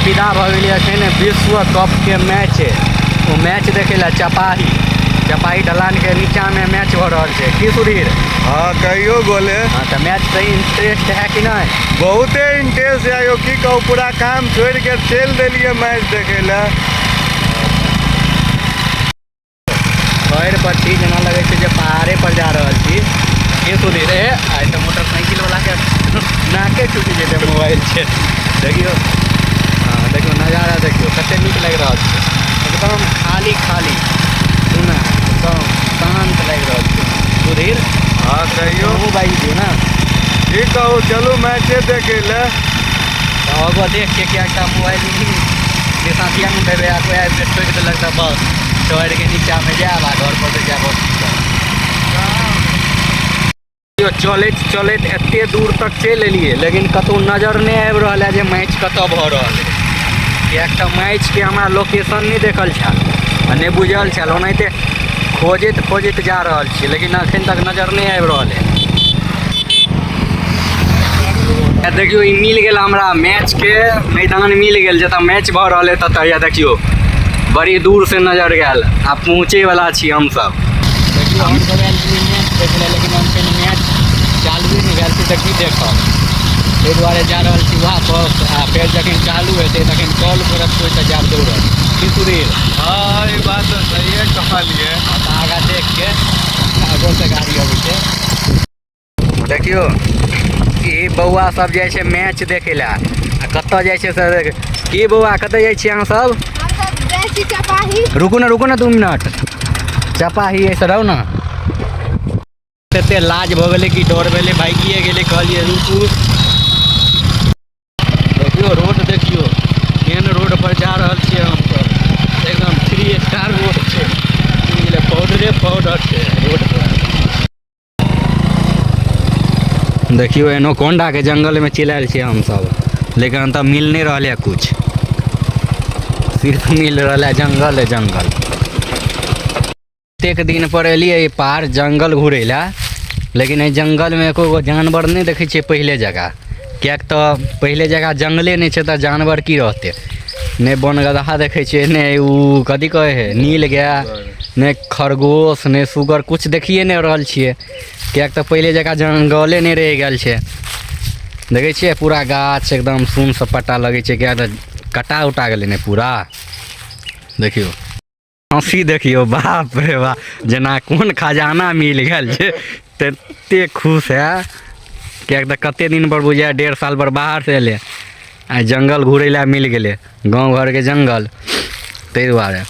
विदा भऽ गेलियै अखन विश्व कपके मैच ओ मैच देखै लए चपाही चपाही ढलानके नीचाँमे मैच भऽ रहल छै। की सुधीर? हाँ कहियो गोले। हाँ तऽ मैच से इंटरेस्ट है कि नहि? बहुते इंटरेस्ट है यो, की कहू, पूरा काम छोड़ के चलि देलियै मैच देखे लए। पैर पर छी, जेना लगै छै जे पहाड़े पर जा रहल छी। की सुधीर? ए आइ तऽ मोटरसाइकिल वाला के नाके छूटि जेतै, मोबाइल छै। देखियौ, हाँ देखियौ, नजारा देखियौ कते नीक लागि रहल छै। एकदम खाली खाली सुना, एकदम शांत लागि रहल छै। सुधीर? हाँ कहियो। हमहूँ बाजि दियौ ने। की कहू, चलू मैचे देखे लए। तऽ आगो देख के किएक तऽ मोबाइल निशाँतिया मे उठेबै आ कोइ आबि कऽ ठोकि देलक तऽ बस चढ़ि के नीचाँमे जायब आ घर पर से जायब हॉस्पिटल। चलैत चलैत एते दूर तक चलि एलियै, लेकिन कतहु नजर नहि आबि रहल है जे मैच कतऽ भऽ रहल है, किएक तऽ मैचके हमरा लोकेशन नहि देखल छल आ नहि बुझल छल। ओनाहिते खोजैत खोजैत जा रहल छी, लेकिन अखन तक नजर नहि आबि रहल है। देखियौ, ई मिल गेल हमरा मैच के मैदान, मिल गेल जतऽ मैच भऽ रहल है ततऽ। या देखियौ, बड़ी दूर से नजर गेल आ पहुँचे वाला छी हमसब। देखियौ, हमसब आयल छलियै मैच देखै लए, लेकिन अखन मैच चालुए नहि भेल छै तऽ की देखब? ताहि दुआरे जा रहल छी वापस आ फेर जखन चालू हेतै तखन कॉल करत कोइ तऽ जायब दौड़ल। की सुधीर? हाँ, ई बात तऽ सहिए कहलियै। तऽ आगाँ देख के आगो से गाड़ी अबै छै। देखियौ, ई बौआ सब जाइ छै मैच देखै लए आ कतऽ जाइ छै सर? की बौआ, कतऽ जाइ छियै अहाँ सब? हमसब जाइ छी चपाही। रुकू ने, रुकू ने 2 मिनट। चपाही ऐसे रहू ने। एते लाज भऽ गेलै कि डर भेलै, भागिए गेलै। कहलियै रुकू। देखियौ, रोड देखियौ, केहन रोड पर जा रहल छियै हमसब। एकदम थ्री स्टार रोड छै, बुझलियै? पाउडरे पाउडर छै रोड पर। देखियौ, एनाकोंडा के जंगल में चलि आयल छियै हमसब, लेकिन तऽ मिल नहि रहल है कुछ, सिर्फ मिल रहल है जंगल है जंगल। एतेक दिन पर एलियै एहि पार जंगल घुरै लए, लेकिन एहि जंगलमे एको गो जानवर नहि देखै छियै पहिले जकाँ, किएक तऽ पहिले जकाँ जंगले नहि छै तऽ जानवर की रहतै? नहि बनगदहा देखै छियै, नहि ओ कथी कहै हइ, नील गाय, नहि खरगोश, नहि सुगर, किछु देखिए नहि रहल छियै, किएक तऽ पहिले जकाँ जंगले नहि रहि गेल छै। देखै छियै, पूरा गाछ एकदम सुन सपाटा लगै छै, किएक तऽ कटा उटा गेलै ने पूरा। देखियौ, हँसी देखियौ, बाप रे बाप, जेना कोन खजाना मिल गेल छै तते खुश है, किएक तऽ कते दिन पर बुझाय 1.5 साल पर बाहर से एलै आ जंगल घुरै लए मिल गेलै, गाँव घरके जंगल, ताहि दुआरे।